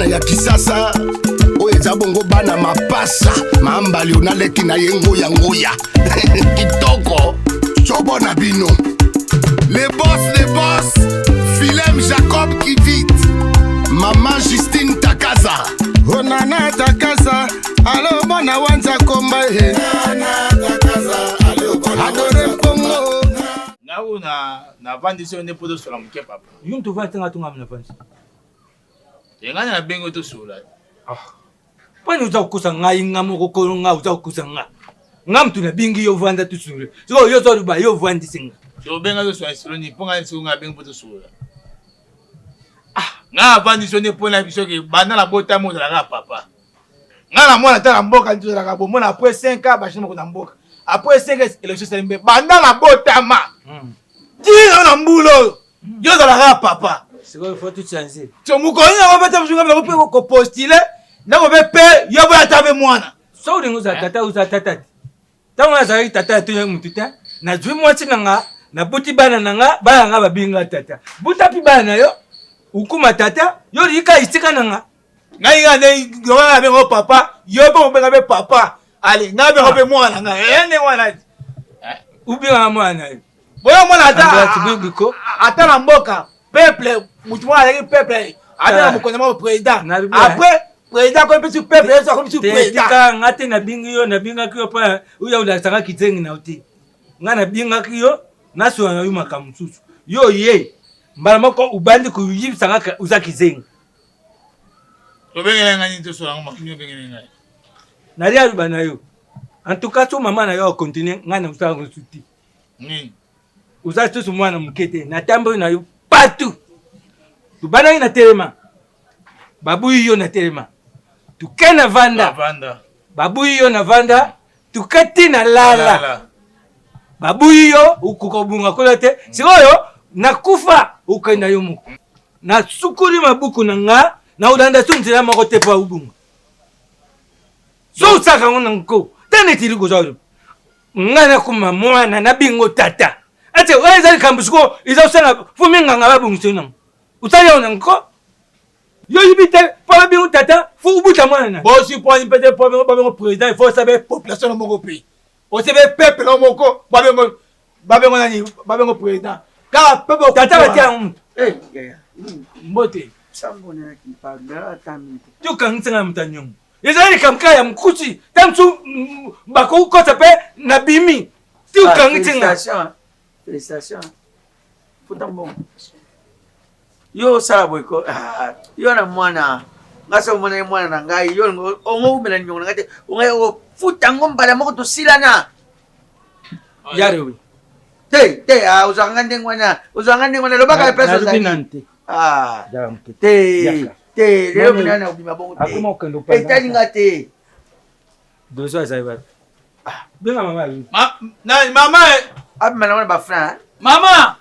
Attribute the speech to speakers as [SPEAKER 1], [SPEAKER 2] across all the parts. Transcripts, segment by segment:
[SPEAKER 1] ya Kisasa oyo eza bongo bana mapasa mambali onaleki na ye nguya nguya kitoko cobo na bino les boss les boss Philem Jacob Kivit Mama Justine Takaza Onana Takaza alo mwana wanza komba he Adore Mpongo
[SPEAKER 2] Nga oyo na navandisi yo nde mpo tosola moke papa.
[SPEAKER 3] Yo moto ovandi te nga to nga navandisi.
[SPEAKER 2] Te nga na bengi yo tosola.
[SPEAKER 3] Ah. Pwani oza kokosa ngai nga moko kolo nga oza kokosa nga. Nga moto nabengi yo vanda tosolola. Sikoyo yo ozoloba yo ovandisi nga.
[SPEAKER 2] Tobenga tosola lisolo nini mpo ngai sikoyo nga abengi mpo tosolola. Ah, nga avandisi yo nde mpo na biso ke banda na botami ozalaka papa. Nga na mwana ata na mboka nde tozalaka bomona après 5 ans bachine moko na mboka. Après 5 ans élection esali mbe banda na botama. Tina na mbula oyo. Yo ozalaka papa.
[SPEAKER 3] Sikoyo faut tout changer.
[SPEAKER 2] So mokolo nini yango mpe mosusu ngai mpe kopostile ndako mpe mpe yo boya ata mpe mwana.
[SPEAKER 3] Soki olingi ozala tata ozala tata te. Ntango nazalaki tata ya tonyaki motu te, nazwi mwasi na nga, nabuti bana na nga, bana na nga babengi nga tata. Buta mpe bana na yo, okoma tata, yo olingi kaka esika na nga.
[SPEAKER 2] Ngai nga nde lokola na bengo papa, yo mpe obenga mpe papa. Ale ngai bengo mpe mwana ngai. Eh ndenge wana.
[SPEAKER 3] Obengaka mwana na yo.
[SPEAKER 2] Boyo mwana ata ata na mboka peuple mutu moko azalaki peuple ata na mokonzi moko président. Après président akomi mpe su peuple yesu akomi su président.
[SPEAKER 3] Tika nga te nabingi yo nabingaki yo mpo oya olakisaka kizengi na yo te. Nga nabingaki yo nasola na yo makambo mosusu. Yo ye mbala moko obandi koyibisa nga oza kizengi.
[SPEAKER 2] Obengela ngai nini tosola yango nini obengeli ngai?
[SPEAKER 3] Nali aloba na yo. En tout cas so mama na yo akontinue ngai na kosala mosusu te.
[SPEAKER 2] Nini?
[SPEAKER 3] Oza lisusu mwana moke te. Natamboli na yo partout. Tobandaki na telema. Babuyi yo na telema. Tuke na vanda.
[SPEAKER 2] Vanda.
[SPEAKER 3] Babuyi yo na vanda. Tuke ti na lala. Babuyi yo okoka kobunga kuna te. Sikoyo nakufa okenda yo moko. Nasukoli mabuku na nga na olanda so nzela moko te mpo obunga. So osaka yango na nko. Te neti likoza oyo. Nga nakoma mwana na bingo tata. Ete oyo eza likambo sikoyo eza osala fo minganga babongisa yo nango. Osali yango na nko. Yo oyebi te mpo babingo tata fo obuta mwana na.
[SPEAKER 2] Bosi mpo mpe te mpo babengo président il faut osabe population na moko mpe. Osebe peuple na moko babengo babengo nani babengo président. Kaka peuple
[SPEAKER 3] tata batia yango moto.
[SPEAKER 2] Eh mbote.
[SPEAKER 3] Tokangisa nga na moto ya nyongo. Ezali likambo kaka ya mokusi ntango mosusu bakokota mpe na bimi ti okangisi nga.
[SPEAKER 4] Félicitations. Futa mbongo. Yo osala boye ko ah, yo na mwana nga soki omona ye mwana na ngai yo ongo umela niongo na ngai te ongai ofuta yango mbala moko tosilana.
[SPEAKER 3] Yare
[SPEAKER 4] te te ah, ozwaka nga ndenge wana ozwaka nga ndenge wana lobaka ya place ozali ah, te te lelo mina na obima bongo te etali nga te.
[SPEAKER 3] Dozo azali wapi? Ah, benga mama ayi.
[SPEAKER 2] Ma, na, mama eh.
[SPEAKER 4] Abima nango na ba frein.
[SPEAKER 2] Mama.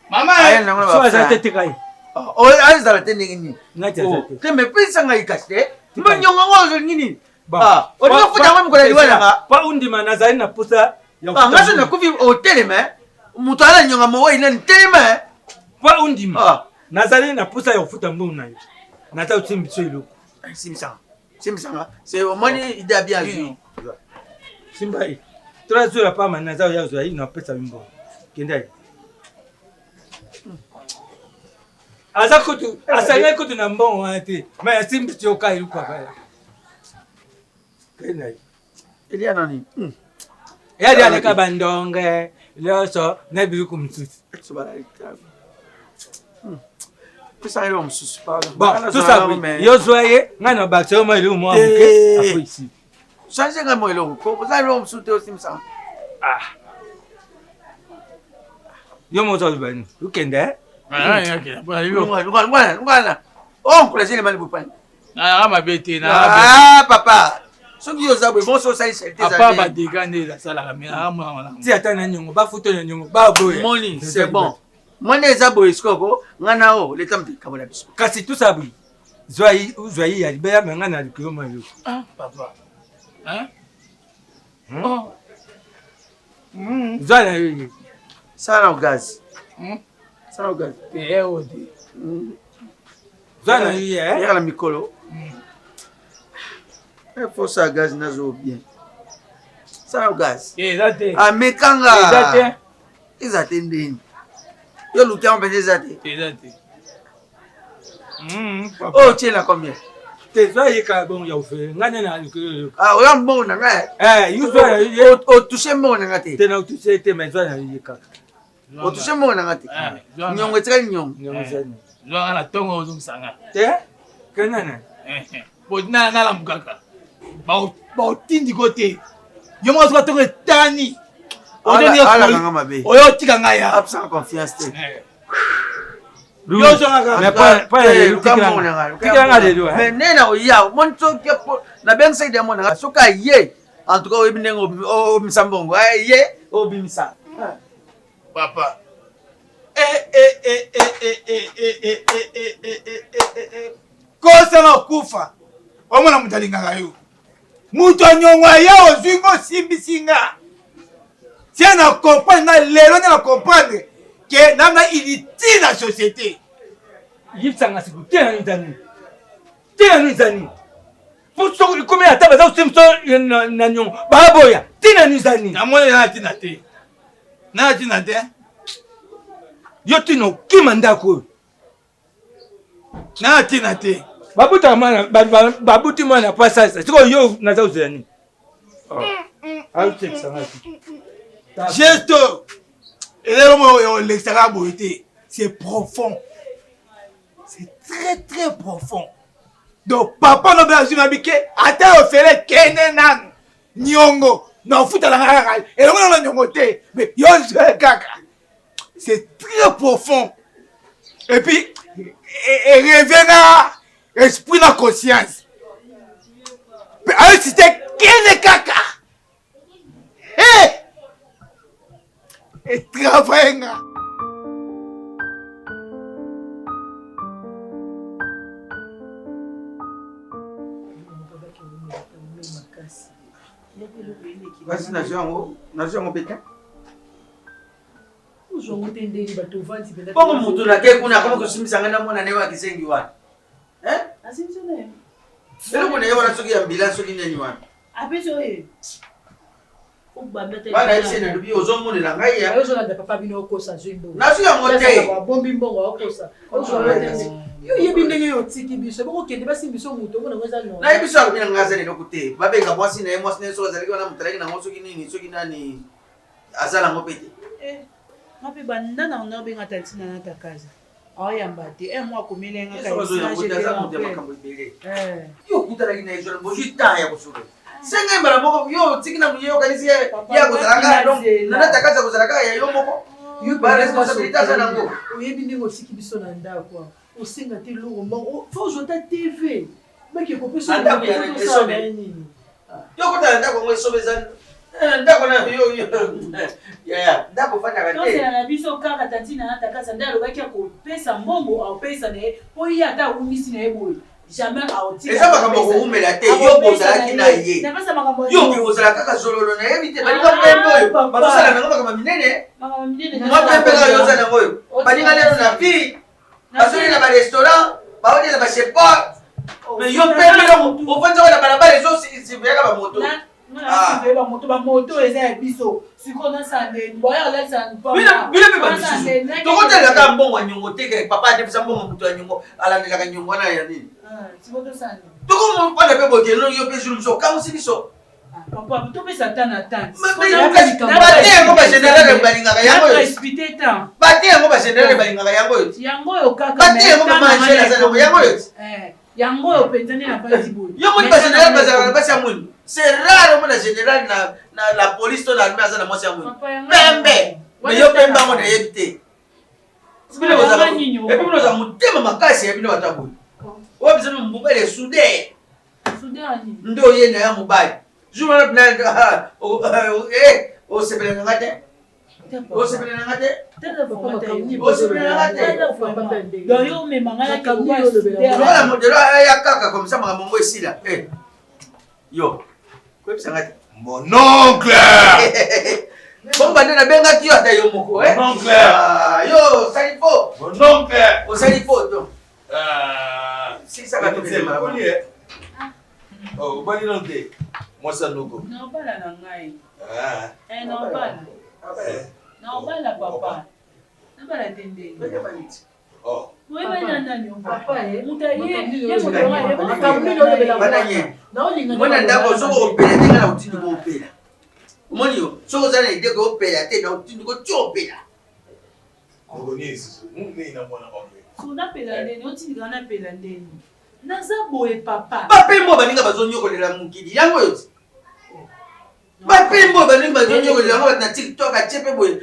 [SPEAKER 2] Mama
[SPEAKER 4] eh. Aya nango na ba
[SPEAKER 3] frein. So azali te tika ye.
[SPEAKER 4] Oh, oh azala te ndenge nini?
[SPEAKER 3] Nati azali te.
[SPEAKER 4] Oh, te mais pesa ngai kasi te. Mbanyongo yango ozolingi nini? Ah, olingi ofuta yango mokolo ya liwa na nga.
[SPEAKER 3] Pa undima nazali na posa
[SPEAKER 4] ya ah, nga so nakufi otelema eh. Moto ala nyonga mowei nani telema eh.
[SPEAKER 3] Pa undima. Ah. Nazali na posa ya kofuta mbongo na yo. Naza osimbi biso eloko.
[SPEAKER 4] Simbisanga. Simbisanga. C'est omoni idée ya bien azwi.
[SPEAKER 3] Simba ye. Trois jours apama naza oya ozwa ye na pesa mbongo. Kenda ye. Aza kutu asangaki kutu na mbongo wana te. Mais asimbi ti oka eloko akaya. Kenda ye.
[SPEAKER 4] Elia nani? Hmm.
[SPEAKER 3] Elia aleka bandonge nyonso na biloko mosusu.
[SPEAKER 4] Pesa eloko mosusu
[SPEAKER 3] pardon. Bon, tout ça yo zwa ye ngai na bakisa yo mwa eloko mwa moke apo ici.
[SPEAKER 4] Change ngai mwa eloko ko oza eloko mosusu te osimisa.
[SPEAKER 3] Ah. Yo moto oloba nini? Okende eh?
[SPEAKER 4] Lungana, lungana. Oh, encourager les mal bopani.
[SPEAKER 2] Nayaka mabe te na
[SPEAKER 4] Ah papa. Soki yo oza boye bonso osali salite
[SPEAKER 2] eza apa ba dégâts nde nasalaka mais nayaka mwana malamu.
[SPEAKER 3] Ti ata na nyongo bafuta na nyongo baboya.
[SPEAKER 4] Moni c'est bon. Mwana eza boye sikoyo ko nga na o leta moto ekabola biso.
[SPEAKER 3] Kasi tout ça boye. Zwa yi zwa yi ya libela mais nga na likolo mwa eloko.
[SPEAKER 2] Ah papa. Hein? Hmm? Oh.
[SPEAKER 3] Hmm. Zwa na yo ye.
[SPEAKER 4] Sala na gaz.
[SPEAKER 2] Hmm?
[SPEAKER 4] Sala na gaz.
[SPEAKER 2] Te eh odi.
[SPEAKER 4] Hmm.
[SPEAKER 3] Zwa na ye eh.
[SPEAKER 4] Yaka na mikolo. Eh, force ya gaz nazo bien. Sala gaz.
[SPEAKER 2] Eh, eza te.
[SPEAKER 4] Amekanga.
[SPEAKER 2] Ah, eza te.
[SPEAKER 4] Eza te ndeni. Yo luki yango mpenza eza te.
[SPEAKER 2] Eza te.
[SPEAKER 4] Mm, oh, tiela combien?
[SPEAKER 3] Te zwa ye kaka bongo ya ofele ngai nde na
[SPEAKER 4] ah oya mbongo na ngai
[SPEAKER 3] eh yo zwa ye
[SPEAKER 4] otouche mbongo na ngai te
[SPEAKER 3] te na otouche te mais zwa na ye kaka
[SPEAKER 4] otouche mbongo na ngai te
[SPEAKER 2] ah,
[SPEAKER 4] nyongo etikali nyongo
[SPEAKER 3] nyongo ezali
[SPEAKER 2] zwa nga na ntongo ozongisa nga
[SPEAKER 3] te kenene
[SPEAKER 2] eh, eh. po nalamukaka baotindiko te yo moko soka ntongo etani oyo otika ngai ya
[SPEAKER 4] absent confiance te
[SPEAKER 2] eh.
[SPEAKER 4] Mais nde na oya omoni soki nabengisaki de mona nga soki aye en tout cas oyebi ndenge obimisa mbongo aye obimisa
[SPEAKER 2] papa kosala okufa omona moto alingaka yo moto anyongo aya ozwi ngo osimbisi nga tie na comprendre nga lelo nde na comprendre ke nanga inutile na société
[SPEAKER 3] yebisanga siku te na eza nini te na eza nini po soki ekomi ata baza kosimisa na niongo baboya te na eza nini
[SPEAKER 2] namoni na ntina te na ntina te
[SPEAKER 3] yo tina okima ndako oyo
[SPEAKER 2] na ntina te
[SPEAKER 3] babutaka mwana babuti mwana po asalisa sikoyo yo naza kozela nini oh. aosekisa ngai
[SPEAKER 2] geste elelo moko olekisaka boye te c'est profond c'est très très profond donc papa no mpe azwi na bike ata ofele kende nanu niongo na ofutala nga kaka elongo nano niongo te mais yo zwe kaka c'est très profond et puis ereve nga esprit na conscience mpe ayosite kende kaka hey! etravaille nga
[SPEAKER 4] Basi nazwi yango nazwi yango mpe te bongo motu nake kuna akomi kosimbisa ngai na mwana na ye wa kizengi wana eloko na ye wana soki ya mbila soki nini wana bana yebisi nalobi ozomonela ngai ya
[SPEAKER 5] ozolanda papa bino okosa azwi mbongo
[SPEAKER 4] nazwi yango te
[SPEAKER 5] abombi mbongo akosa yo oyebi ndenge yo otiki biso bokokende basimbi biso moto omona yango eza normal
[SPEAKER 4] nayebi so alobi na ngai aza na eloko te babenga mwasi na ye mwasi na ye soki azalaki wana moto alaki nango soki nini soki nani aza nango mpe te
[SPEAKER 6] eh, nga mpe banda na ona obenga tantina na takaza aoyamba te eh, mwa akomeli nga
[SPEAKER 4] aza moto ya makambo ebele eh. yo okutanaki na ye jona bozwi temps ya kosolola senga ye mbala moko yo otiki na ye okanisi ye akozala kaka donc nana takaza akozala kaka ya yo moko baresponsabilité aza nango
[SPEAKER 5] oyebi ndenge otiki biso na ndako osenga te eloko moko fo ozwa ata tv bake kopesa
[SPEAKER 4] ndako ya esobe
[SPEAKER 5] nini
[SPEAKER 4] yo kota na ndako yango esobe eza eh, ndako na yo yaya ndako ofandaka te
[SPEAKER 6] tozela na biso kaka tantina na takasa nde alobaki akopesa mbongo akopesa na ye mpo ye ata awumisi na ye boye jamais aotika
[SPEAKER 4] eza makambo ya kowumela te yo bozalaki na ye yo okoki kozala kaka zololo nayebi te baninga pembe oyo bazosala nango makambo minene mwa pembe kaka yo oza nango oyo baninga lelo na vie bazoli na barestaurant baolia na basheport mais yo pembe eloko ofandi yango na balabala ezosiveyaka bamoto
[SPEAKER 6] bamoto bamoto eza ya biso sikoyo nasala ndeni boya olalisa
[SPEAKER 4] bino mpe bamisusu tokotalelaka mbongo ya nyongo te papa adefisa mbongo moto ya nyongo alandelaka nyongo wana ya nini tokomopanda mpe bokelo yo mpe jour mosusu okamwisi biso
[SPEAKER 6] Papa, topesa temps na temps.
[SPEAKER 4] Bate yango ba général balingaka yango oyo.
[SPEAKER 6] Respecter temps.
[SPEAKER 4] Bate yango ba général balingaka yango oyo.
[SPEAKER 6] Yango oyo kaka.
[SPEAKER 4] Bate yango mama Angèle aza nango yango oyo.
[SPEAKER 6] Eh, yango oyo penza nde na basi boye.
[SPEAKER 4] Yo moni ba général bazalaka na basi ya mwindu. C'est rare omona général na na la police to na armée aza na mwasi ya mwindu. Pembe. Mais yo pembe yango nayebi te. Bino bozala et puis bino ozala motema makasi ya bino bato ya boye. Oyo biso mobali esude. Nde oye na ya mobali. Jour wana pena eh osepela na nga te. Osepela na nga te. Osepela na nga te.
[SPEAKER 6] Donc yo omema nga na
[SPEAKER 4] Lokola modelo aya kaka comme ça makambo yango esila. Eh. Yo. Koyebisa nga te.
[SPEAKER 2] Mon oncle!
[SPEAKER 4] Bongo bande nabengaki yo ata yo moko. Eh?
[SPEAKER 2] Mon oncle!
[SPEAKER 4] Ah, yo osali faux.
[SPEAKER 2] Mon oncle!
[SPEAKER 4] Osali faux donc.
[SPEAKER 2] Ah. Oh, obali nano te mwasi ya noko.
[SPEAKER 6] Naobala na ngai.
[SPEAKER 2] Ah.
[SPEAKER 6] Eh, naobala. Naobala papa. Nabala te ndenge.
[SPEAKER 2] Oh.
[SPEAKER 6] Oyebani na nani yo?
[SPEAKER 5] Papa, eh.
[SPEAKER 6] Moto aye, ye moto aye.
[SPEAKER 5] Makambo nini olobela
[SPEAKER 4] Bana
[SPEAKER 5] mwana?
[SPEAKER 4] nye.
[SPEAKER 5] Naolinga
[SPEAKER 4] Mwana
[SPEAKER 5] nde
[SPEAKER 4] ndako
[SPEAKER 5] koloba
[SPEAKER 4] soki okopela te nga na otindi ko opela. Omoni yo soki oza na idee ko opela te na otindi ko ti opela.
[SPEAKER 2] Noko nini lisusu? Nini na mwana oncle?
[SPEAKER 6] So napela ndeni, otindika napela ndeni. Naza boye papa.
[SPEAKER 4] Bapembo baninga bazonyokolela mokili yango oyo ti. Bapembo baninga bazonyokolela yango bato na TikTok atie mpe boye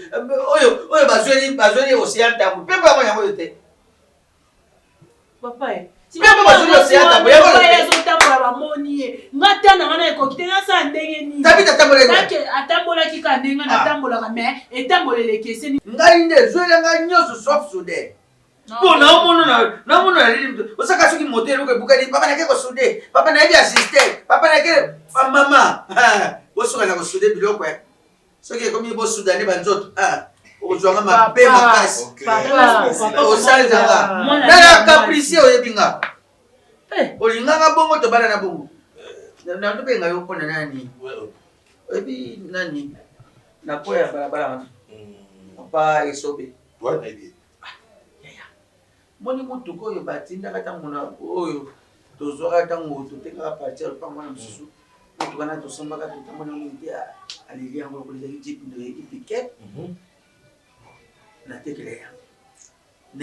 [SPEAKER 4] oyo oyo bazweli bazweli Océan Ntambo pembo yango yango oyo te.
[SPEAKER 6] Papa eh.
[SPEAKER 4] Pembo bazweli Océan Ntambo yango oyo te.
[SPEAKER 6] Azotambola bamoni ye. Nga ta na nga na ekoki te nasala ndenge nini?
[SPEAKER 4] Tabita atambolaki wapi?
[SPEAKER 6] Take atambolaki kaka ndenge nga natambolaka mais etambolela ekeseni.
[SPEAKER 4] Ngai nde zwela ngai nyonso sauf soude. Mpo naomona naomona naleli moto osaka soki moto eloko ebukani papa nake kosude papa nayebi assiste papa nake mama bosuka na kosude biloko eh. Soki ekomi bosudane banzoto okozwanga mabe makasi osalelanga nana capricie oyebi nga olinganga bongo tobala na bongo natobenga yo mpona nani oyebi nani nakoya balabala wana papa esobe Moni motuka oyo batindaka ntango na oyo tozwaka ntango totekaka parti ya lopango wana mosusu motuka wana tosombaka totambola yango mingi te aleli yango lokola ezalaki jeep ndo eyaki piquet natekela yango 9000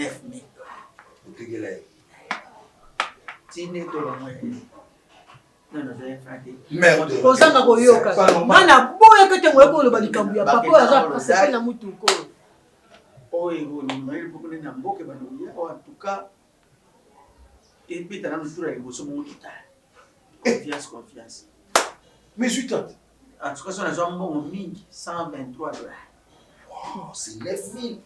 [SPEAKER 4] dollars
[SPEAKER 2] otekela ye
[SPEAKER 4] ti nde tolongo ye
[SPEAKER 5] kozanga koyoka nga naboyaka te ngoyaki koloba likambo ya papa oyo aza asepeli na motuka oyo
[SPEAKER 4] oyo ekolonga ye mpo na mboka ebanda koya oyo en tout cas ebeta nanu tour ya liboso bongo totala confiance confiance
[SPEAKER 2] mais zwi tante
[SPEAKER 4] en tout cas so nazwa mbongo mingi 123 dollars
[SPEAKER 1] wow, c'est 9000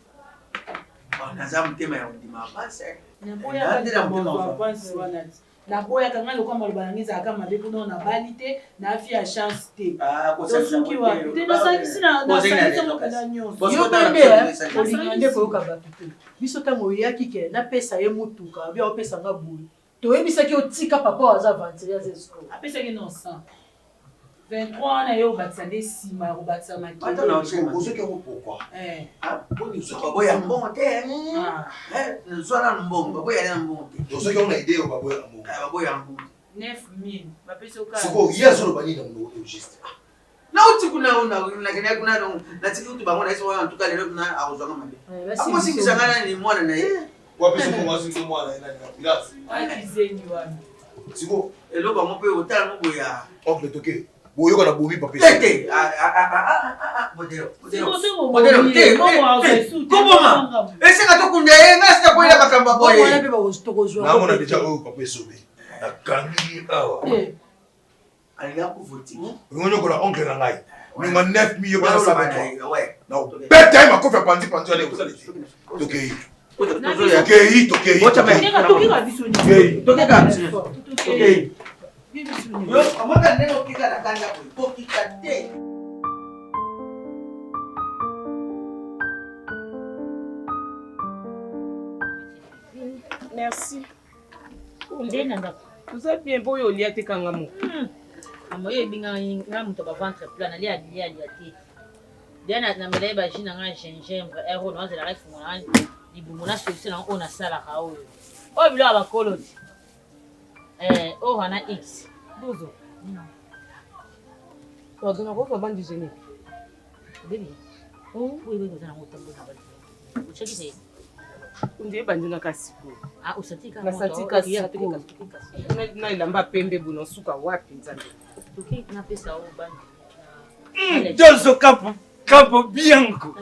[SPEAKER 4] naza motema ya kondima avance
[SPEAKER 6] naboyaka avance wana Naboyaka ngai lokola maloba na ngai ezalaka mabe mpo nao nabali te na fi ya chance te
[SPEAKER 4] Ah,
[SPEAKER 6] tosuki wapi te nasangisi nasangisi yango mpenza nyonso
[SPEAKER 5] yo mpe nde olinga nde koyoka bato te biso ntango oyaki ke napesa ye motuka abi aopesa nga boye toyebisaki otika papa oyo aza aventurier aza escroc
[SPEAKER 6] apesaki non 100 23 wana ye obakisa nde nsima ya kobakisa makelele
[SPEAKER 1] ozoki yango pourquoi
[SPEAKER 6] Eh.
[SPEAKER 4] Baboya mbongo te. Eh, zwa nanu mbongo, baboya nanu mbongo te.
[SPEAKER 2] Ozoki yango na idée oyo baboya mbongo.
[SPEAKER 4] Eh, baboya mbongo.
[SPEAKER 6] 9000 bapesi yo kaka.
[SPEAKER 2] Sikoyo ye azoloba nini na monoko oyo juste?
[SPEAKER 4] Nauti kuna nakendaki kuna natiki kutu bango nayesi wana en tout cas lelo kuna akozwanga mabe. Akosimbisa ngai nani mwana na ye.
[SPEAKER 2] Wapi soki mwasi nso mwana ye nani na ambulance?
[SPEAKER 6] Wana kizengi wana.
[SPEAKER 2] Sikoyo
[SPEAKER 4] eloko yango mpe otala ngo boya.
[SPEAKER 2] Oncle toke boyoka na bomi papa.
[SPEAKER 4] Te te modelo modelo te koboma esenga tokunda ye ngai sita koyela makambo ya boye.
[SPEAKER 5] Wana mpe tokozwa.
[SPEAKER 2] Namona deja oyo papa esobe. Nakangi ye awa.
[SPEAKER 4] Alingi akufa otiki.
[SPEAKER 2] Olingo nyokola oncle na ngai. Olingo 9 millions bana 123. Na obeta ye makofi ya panzi panzi wana ekosala te. Tokei. Tokei tokei.
[SPEAKER 4] Tokei. Tokei. Yo omaka ndenge okika na kanda boye kokika te.
[SPEAKER 7] Merci.
[SPEAKER 8] Nde na ndako.
[SPEAKER 7] Oza bien mpo oyo olia te kanga moko.
[SPEAKER 8] Mama oyo eyebi nga nga moto ya ba ventre plat nalia bilia lia te. Deja na namela ye ba jus na nga gingembre heure oyo naozelaka efungola nga libumu na solution na nga oyo nasalaka oyo. Oyo biloko ya bakolo ti. Eh, oyo wana X.
[SPEAKER 7] Dozo. Pardon, nakoki bande hygiénique.
[SPEAKER 8] Baby. Oh, oui, oui, oza nango otambola na bande. Otiaki te.
[SPEAKER 7] Nde ebandi nga kasi sikoyo.
[SPEAKER 8] Ah, osati kaka.
[SPEAKER 7] Nasati kasi sikoyo. Na elamba pembe boye nasuka wapi Nzambe.
[SPEAKER 8] Toki napesa yo bande.
[SPEAKER 3] Dozo Campo, Campo Bianco.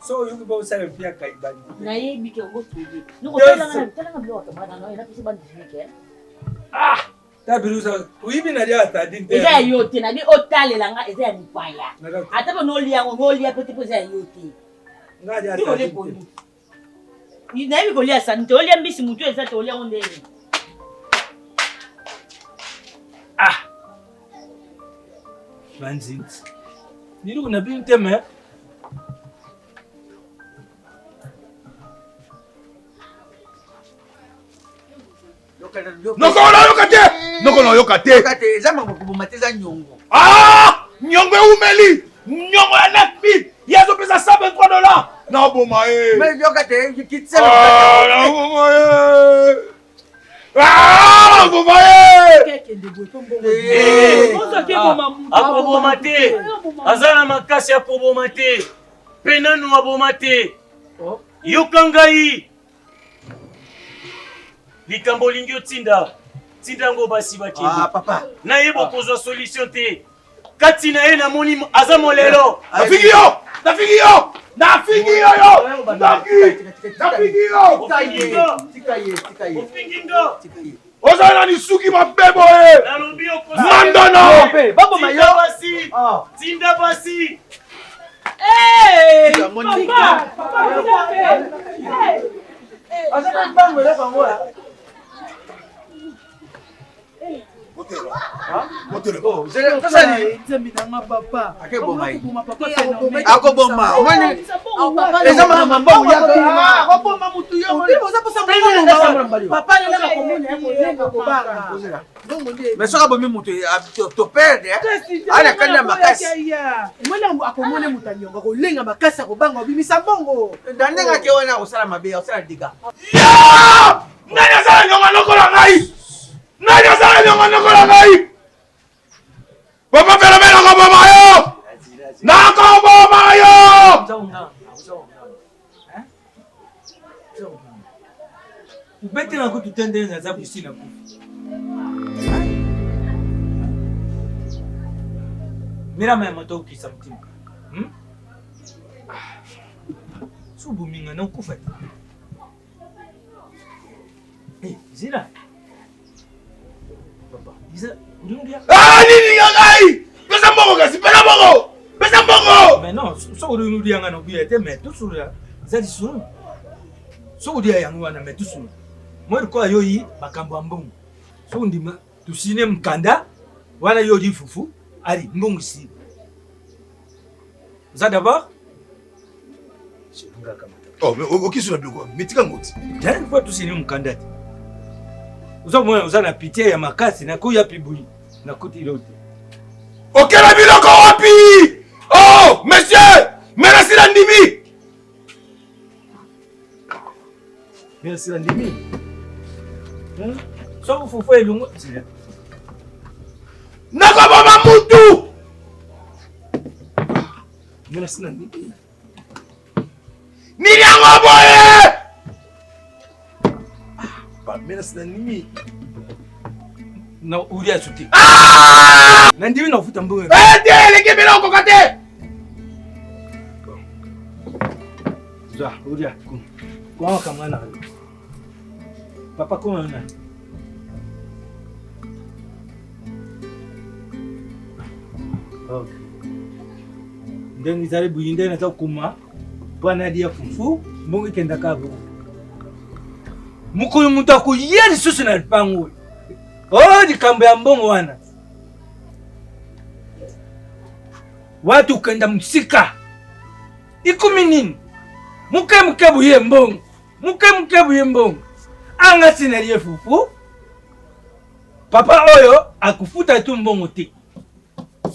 [SPEAKER 3] So oyoki ba osala mpiaka ebandi.
[SPEAKER 8] Nayebi ke ongo toye. Noko talanga talanga biloko ya camarade na yo napesi bande hygiénique.
[SPEAKER 3] Ah! Ta bilusa oyibi na lia sardine te.
[SPEAKER 8] Eza ya yo te nabi otalela nga eza ya mipaya. Ata pe nolia yango nolia pe te po eza ya yo te.
[SPEAKER 3] Nga lia sardine te.
[SPEAKER 8] Nayebi kolia sardine te olia mbisi mutu eza te olia yango ndenge.
[SPEAKER 3] Ah! Banzinzi. Biloko na bino te mais.
[SPEAKER 2] Noko nayoka te. Noko nayoka te.
[SPEAKER 4] Eza makambo koboma te, eza nyongo.
[SPEAKER 2] Ah! Nyongo eumeli. Nyongo ya 9000. Ye azopesa 123 dollars. Naboma ye.
[SPEAKER 4] Mais yoka te, kitisa.
[SPEAKER 2] Ah, naboma ye. Ah, naboma ye.
[SPEAKER 9] Akoboma te. Aza na makasi ya koboma te. Mpe nanu aboma te. Yoka ngai. Likambo olingi otinda, tinda yango basi bakende.
[SPEAKER 4] Ah, papa.
[SPEAKER 9] Naye bokozwa solution te. Kati na ye namoni aza molelo.
[SPEAKER 2] Nafingi yo! Nafingi yo! Nafingi yo yo! Ndoki! Nafingi yo!
[SPEAKER 9] Ofingi nga!
[SPEAKER 4] Tika ye, tika ye.
[SPEAKER 9] Ofingi nga!
[SPEAKER 2] Ozali na lisuki mabe boye!
[SPEAKER 9] Nalobi okosa.
[SPEAKER 2] Mandono!
[SPEAKER 4] Baboma yo.
[SPEAKER 9] Tinda basi! Tinda basi!
[SPEAKER 6] Papa, papa,
[SPEAKER 4] Aza na mbango eloko yango.
[SPEAKER 6] Nzambe na nga papa.
[SPEAKER 4] Akoboma ye.
[SPEAKER 6] Papa phénomène.
[SPEAKER 4] Akoboma. Omoni eza makambo mbongo ya akoboma mutu yo.
[SPEAKER 5] Papa lelaka komona ya kolenga kobanga.
[SPEAKER 4] Mais soki abomi mutu to perdre. Ana kanda makasi.
[SPEAKER 5] Omoni akomona moto anyonga kolenga makasi akobanga obimisa mbongo.
[SPEAKER 4] Na ndenge ake wana akosala mabe, akosala dega.
[SPEAKER 2] Nani azala nyonga lokola ngai? Nani azala nyonga lokola ngai? Papa phénomène nakoboma yo! Nakoboma yo!
[SPEAKER 3] Ubetela kutu te ndenge naza busi na kufi. Mirama ya moto okisa mtima. Hmm? So obominga na okufa te. Eh, zela. Papa, iza olingi
[SPEAKER 2] Ah, nini nga ngai? Pesa mbongo kasi, pesa mbongo! Pesa mbongo!
[SPEAKER 3] Mais non, soki olingi olia nga na obuya te, mais tosolola eza lisolo. Soki olia yango wana, mais tosolola. Moi lokola yo yi makambo ya mbongo. Soki ondima tosine mokanda wana yo oli fufu, ali mbongo esili. Oza d'abord?
[SPEAKER 2] Oh, mais okisi na biloko mais tika ngo ti.
[SPEAKER 3] Te, po tosine mokanda te. Oza komona oza na pitié ya makasi nakoya mpe boyi nakuti ilo te.
[SPEAKER 2] Okela biloko wapi? Oh, monsieur! Merci na ndimi!
[SPEAKER 3] Merci na ndimi. Soki fufu elongo
[SPEAKER 2] Nakoboma mutu! Merci na ndimi. Nini yango boye? Ah, merci na ndimi.
[SPEAKER 3] Na olia su te. Na ndimi na kofuta mbongo.
[SPEAKER 2] Eh, te, eleki biloko koka te!
[SPEAKER 3] Zwa, olia, kuma. Kuma makambo wana yo. Papa kuma na. Ok. Ndenge ezali boye nde naza kokoma mpo nalia fufu mbongo ekendaka bongo. Mokolo moto akoya lisusu na lipango oyo. Oh, likambo ya mbongo wana. Watu okenda mosika. Ikomi nini? Moke moke boye mbongo. Moke moke boye mbongo. Anga si nalie fufu. Papa oyo akufuta tu mbongo te.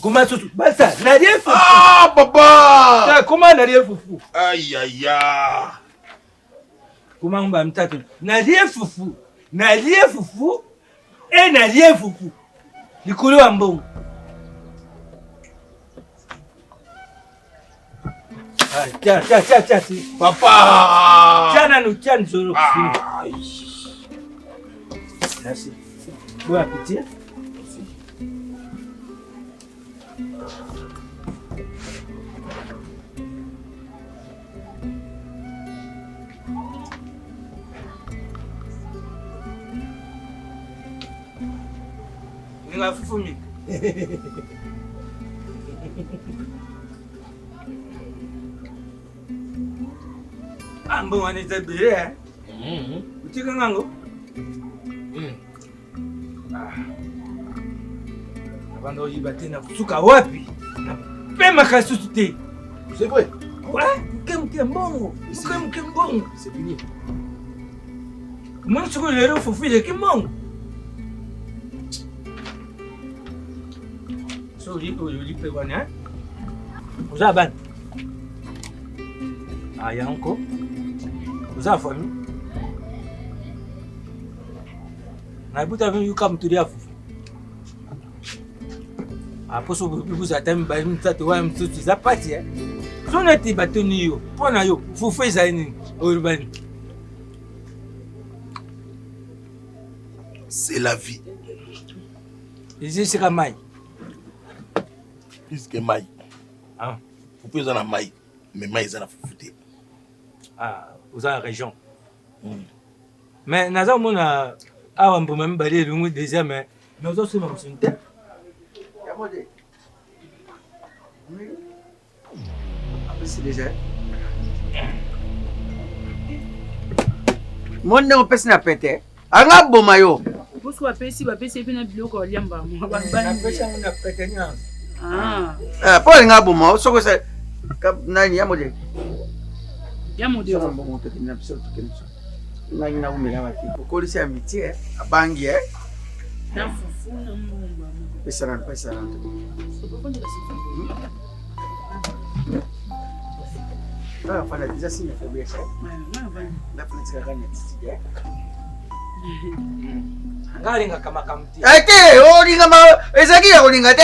[SPEAKER 3] Koma susu basa nalie fufu.
[SPEAKER 2] Ah, papa!
[SPEAKER 3] Ta koma nalie fufu.
[SPEAKER 2] Aïe, aïe, aïe.
[SPEAKER 3] Koma ngba mtatu. Nalie fufu. Nalie fufu. E nalie fufu. Likolo ya mbongo. Ah, tia tia tia tia.
[SPEAKER 2] Papa!
[SPEAKER 3] Tia nanu tia nzolo. Merci. Bon appétit. Ninga fufu mingi. Ah, mbongo wana eza ebele eh. Otika ngango? Ah. Abanda oyiba te na kosuka wapi? Napemaka lisusu te.
[SPEAKER 2] C'est vrai.
[SPEAKER 3] Ouais, moke moke mbongo, moke moke mbongo.
[SPEAKER 2] C'est fini.
[SPEAKER 3] Omoni sikoyo lelo fufu eleki mbongo. Oli oyo oli mpe wana hein? Oza bana? Ah yango. Oza famille? Nabuta mpe yuka mutuli ya fufu. Ah poso bikuza ata mibale misato wana mosusu eza pasi eh. So neti batuni yo mpo na yo fufu ezali nini? Oloba nini?
[SPEAKER 1] C'est la vie.
[SPEAKER 3] Eza esika mai.
[SPEAKER 1] Plus que mai.
[SPEAKER 3] Ah.
[SPEAKER 1] Fufu eza na mai, mais mai eza na fufu te.
[SPEAKER 3] Ah, oza na région. Mais naza komona awa mbuma mibale elongwi déjà mais mais ozosomba mosuni te.
[SPEAKER 4] Yango te. Apesi déjà. Mo ndenge opesi na pete. Anga boma yo.
[SPEAKER 6] Bosco bapesi bapesi ye mpe na biloko ya liamba
[SPEAKER 3] Napesi yango na pete nyonso.
[SPEAKER 6] Ah.
[SPEAKER 4] Eh, po alinga boma yo soki osali nani ya modele.
[SPEAKER 6] Ya modele.
[SPEAKER 4] Soko mbongo tokende na biso tokende biso. Ngai naumela wapi? Okolisi amitié eh? Abangi eh?
[SPEAKER 6] Na fufu na mbumba.
[SPEAKER 4] Pesa nanu, pesa nanu. Ah, fana déjà signe faiblesse. Nga fana tika kanya titi eh.
[SPEAKER 3] Nga alingaka makambo te.
[SPEAKER 4] Eh te, olinga ma ezalaki ya kolinga te.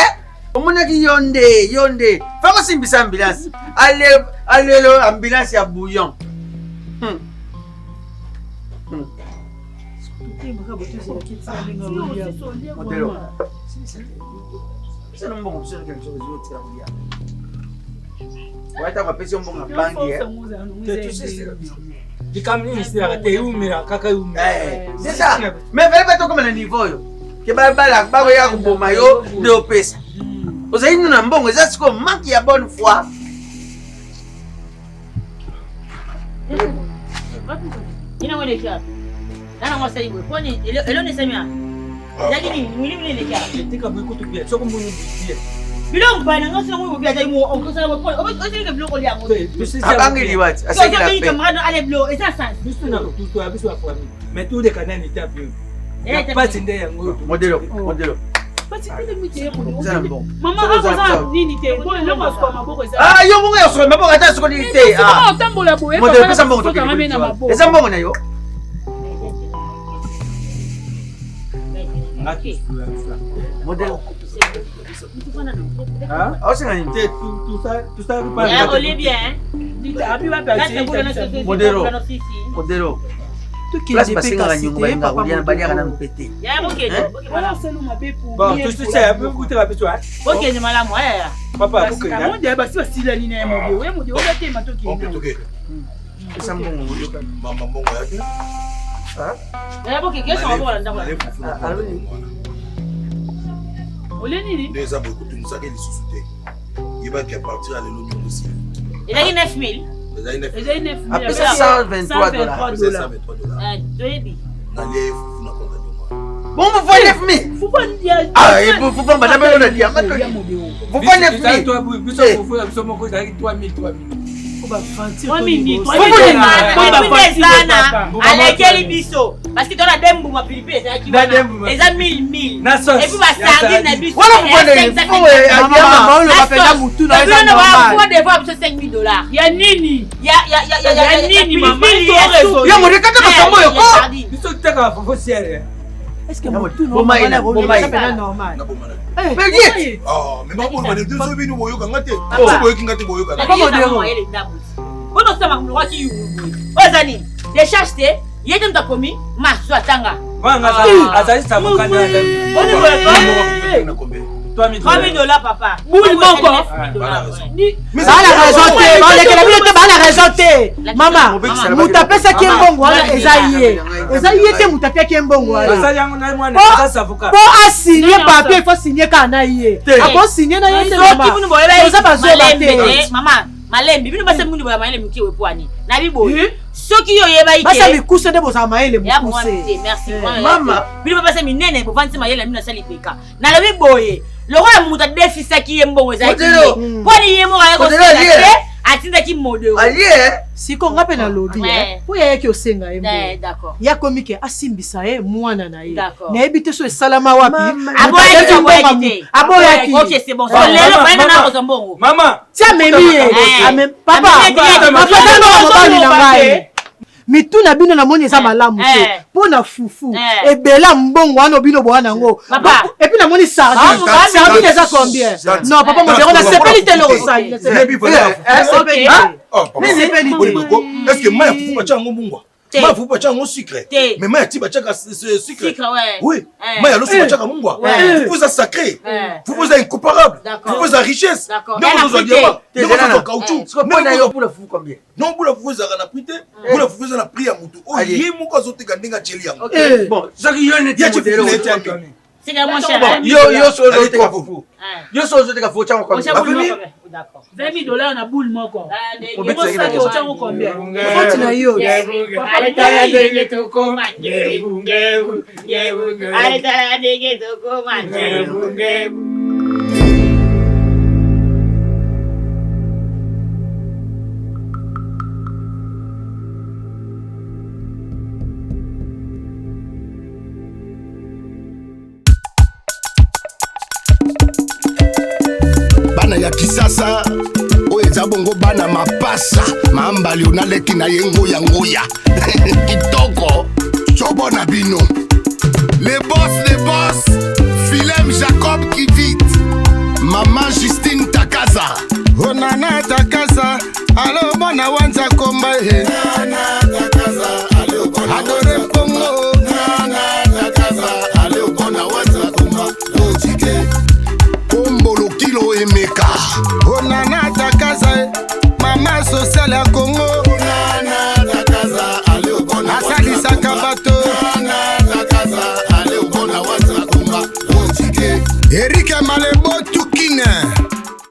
[SPEAKER 4] Omonaki yo nde, yo nde. Fa kosimbisa ambulance. Ale alelo ambulance ya bouillon. Modelo. Pesa mbongo biso na biso ozotika kolia. Wata bapesi yo mbongo ya bangi eh.
[SPEAKER 3] Likambo nini esilaka te eumela kaka eumela.
[SPEAKER 4] Eh, c'est ça. Mais fallait pas tokoma na niveau oyo. Ke babala bakoya koboma yo nde opesa. Ozali nanu na mbongo eza sikoyo manque ya bonne foi.
[SPEAKER 8] Nini yango eleki awa? Nani yango asali boye? Poni eloni esami awa? Ezalaki nini? Mwili mwili eleki awa?
[SPEAKER 3] Etika boye kutu bien soki omoni bien.
[SPEAKER 8] Biloko mpaya na ngai soki obi azali mo okosala boye poni osilika biloko olia yango.
[SPEAKER 4] Abangi liwa ti asengi la paix.
[SPEAKER 8] Camarade ale biloko eza sens.
[SPEAKER 3] Biso na tutu ya biso ya famille mais toleka nani etape oyo. Ya pasi nde yango oyo.
[SPEAKER 4] Modelo, modelo. Ah, yo bongo ya suka maboko ata sukoli te. Ah.
[SPEAKER 6] Otambola boye.
[SPEAKER 4] Modelo pesa mbongo tokende. Eza mbongo na yo. Modelo. Aosenga nini?
[SPEAKER 3] Te tout ça tout ça
[SPEAKER 8] Olie bien.
[SPEAKER 4] Modelo. Modelo. Place basengaka nyongo balingaka kolia baliaka nanu pe te.
[SPEAKER 3] Bon, tout ça, bokutela biso.
[SPEAKER 8] Bokende malamu ayaya.
[SPEAKER 3] Papa, bokende.
[SPEAKER 6] Basi basilani na ye mode. Ye mode obatema tokende.
[SPEAKER 4] Pesa mbongo yoka.
[SPEAKER 1] Mama mbongo ya te.
[SPEAKER 8] Yaya bokende kesonga bokola ndako.
[SPEAKER 6] Olie nini?
[SPEAKER 1] Nde eza boye kotungisaka lisusu te. Yebaki à partir ya lelo nyongo esili.
[SPEAKER 8] Ezalaki 9000.
[SPEAKER 1] Ezali 9000.
[SPEAKER 6] Ezali 9000.
[SPEAKER 4] Apesa 123 dollars.
[SPEAKER 1] Apesa 123 dollars.
[SPEAKER 8] Toyebi.
[SPEAKER 1] Nalie fufu na konta nyongo.
[SPEAKER 4] Bon, vous voyez 9000.
[SPEAKER 6] Fufu ya
[SPEAKER 4] Ah, et vous vous madame on a diamant. Vous voyez 9000.
[SPEAKER 3] Biso fufu ya biso moko ezalaki 3000 3000.
[SPEAKER 8] Alekeli biso parce que tona de mbuma pilipili ezalaki wana eza 1000 1000 et puis basardine na biso
[SPEAKER 4] Wana
[SPEAKER 8] devoir biso 5000 dollars
[SPEAKER 6] ya nini
[SPEAKER 8] ya ya ya ya
[SPEAKER 6] Ya nini, mama?
[SPEAKER 4] Yo mode kata makambo yo ko.
[SPEAKER 3] Biso tutaka fufu siere.
[SPEAKER 5] Est-ce que motu
[SPEAKER 4] Boma ye na- boma ye.
[SPEAKER 5] normal?
[SPEAKER 4] Mais diet.
[SPEAKER 1] Ah, mais bango boloba nde soki bino boyoka nga te. Soki boyoki nga te boyoka nga.
[SPEAKER 8] Bono osala makambo lokola kiyungu boye oyo eza nini décharge te ye te moto akomi maso atanga
[SPEAKER 3] Wana azali savoka nde azali.
[SPEAKER 8] Boni boye
[SPEAKER 1] Na combien?
[SPEAKER 8] 3000 dollars papa.
[SPEAKER 6] Boule moko.
[SPEAKER 5] Bana raison te, balekela bino te, bana raison te. Mama, moto apesaki ye mbongo wana eza ye. Eza ye te moto apiaki ye mbongo wana.
[SPEAKER 3] Asali yango na ye mwana aza savoka.
[SPEAKER 5] Po asigne papier, il faut signer kaka na ye. Akosigne na ye te
[SPEAKER 8] Soki
[SPEAKER 5] mama.
[SPEAKER 8] bino boyeba
[SPEAKER 5] Toza bazoba
[SPEAKER 8] malembe
[SPEAKER 5] te.
[SPEAKER 8] te, mama malembe bino basi bino boya mayele mike wepwani na biboye soki yo oyeba
[SPEAKER 5] Basi ya
[SPEAKER 8] ike
[SPEAKER 5] mikuse nde bozala mayele
[SPEAKER 8] ya mwana
[SPEAKER 5] mokuse.
[SPEAKER 8] te merci mwana
[SPEAKER 4] Mama.
[SPEAKER 8] ya te. bino basi minene bovandisi mayele na bino asali peka nalobi boye lokola moto adefisaki ye mbongo ezalaki
[SPEAKER 4] Modelo.
[SPEAKER 8] ye mponi ye moko aye
[SPEAKER 4] Modelo
[SPEAKER 8] kosala
[SPEAKER 4] alie.
[SPEAKER 8] te Atindaki modero.
[SPEAKER 4] Alie.
[SPEAKER 5] Siko nga mpe nalobi
[SPEAKER 8] Ouais.
[SPEAKER 5] mpo yayaki osenga ye
[SPEAKER 8] Eh,
[SPEAKER 5] mbongo
[SPEAKER 8] d'accord.
[SPEAKER 5] ye akomi ke asimbisa ye mwana na ye
[SPEAKER 8] D'accord.
[SPEAKER 5] nayebi te so esalama wapi
[SPEAKER 8] Aboyaki te, aboyaki te.
[SPEAKER 5] aboyaki
[SPEAKER 8] Ok, c'est bon. So, lelo fayenda na kozwa mbongo.
[SPEAKER 3] Mama.
[SPEAKER 5] ti amemi ye
[SPEAKER 8] Eh.
[SPEAKER 5] papa
[SPEAKER 8] Amemi ye te.
[SPEAKER 5] papa tanga mobali na ngai mitu na bino namoni eza malamu te
[SPEAKER 8] Eh.
[SPEAKER 5] mpo na fufu
[SPEAKER 8] Eh.
[SPEAKER 5] ebela mbongo wana obino boa nango
[SPEAKER 8] Papa.
[SPEAKER 5] epuis namoni sardine
[SPEAKER 8] Ah,
[SPEAKER 5] sardine eza combien non papa modero nasepeli te eloko osali
[SPEAKER 2] Yebi valeur ya fufu.
[SPEAKER 5] nasepeli te
[SPEAKER 2] Oh, papa.
[SPEAKER 5] Nasepeli te.
[SPEAKER 2] Bolingo, est-ce que mai ya fufu batya yango mungwa?
[SPEAKER 8] Te.
[SPEAKER 2] Mai ya fufu batya yango sucre.
[SPEAKER 8] Te.
[SPEAKER 2] Mais mai ya ti batyaka sucre.
[SPEAKER 8] Sucre, ouais.
[SPEAKER 2] Oui.
[SPEAKER 8] Eh.
[SPEAKER 2] Mai ya loso batyaka mungwa.
[SPEAKER 8] Ouais.
[SPEAKER 2] Fufu eza sacré.
[SPEAKER 8] Eh.
[SPEAKER 2] Fufu eza incomparable.
[SPEAKER 8] D'accord.
[SPEAKER 2] Fufu eza richesse.
[SPEAKER 8] D'accord.
[SPEAKER 2] Ndenge
[SPEAKER 8] Elle a
[SPEAKER 2] ozozwa
[SPEAKER 8] prix te.
[SPEAKER 2] diamant, ndenge
[SPEAKER 4] Te,
[SPEAKER 2] ozozwa caoutchouc.
[SPEAKER 4] Siko mpo na yo bula fufu combien?
[SPEAKER 2] Non, bula fufu ezalaka na prix te. Bula fufu eza na prix ya motu oyo
[SPEAKER 4] Allez.
[SPEAKER 2] ye moko azoteka ndenge atieli yango.
[SPEAKER 4] Ok. Bon, soki yo neti
[SPEAKER 2] Ye atie
[SPEAKER 4] modero,
[SPEAKER 2] fufu na ye
[SPEAKER 4] otia
[SPEAKER 2] wapi?
[SPEAKER 8] C'est quand même moins cher.
[SPEAKER 4] Bon,
[SPEAKER 8] hein.
[SPEAKER 4] yo yo so
[SPEAKER 2] Allez,
[SPEAKER 4] ozoteka
[SPEAKER 2] trois
[SPEAKER 4] fufu. Yo so ozoteka fufu otyango
[SPEAKER 8] Otia
[SPEAKER 4] combien?
[SPEAKER 8] boule
[SPEAKER 2] Bafemi?
[SPEAKER 8] moko, be. D'accord.
[SPEAKER 6] 20 000 dollars na boule moko.
[SPEAKER 8] Ah, ndenge-
[SPEAKER 4] Obetisa
[SPEAKER 6] Saki otyango combien?
[SPEAKER 5] foti na yo
[SPEAKER 8] Aletala ndenge tokoma ngebu, ngebu, ngebu. Aletala ndenge tokoma ngebu, ngebu.
[SPEAKER 1] Bana ya Kisasa oyo eza bongo bana mapasa mambali onaleki na ye nguya nguya kitoko cobo na bino les boss, les boss Philem Jacob Kivit, mama Justine Takaza.
[SPEAKER 10] Onana Takaza alo mwana wanza komba ye adore mpongo.
[SPEAKER 1] Kombolo kilo emeka.
[SPEAKER 10] Onana Takaza e, mama sosiale ya Kongo asalisaka bato. Erike Malebo Tukine.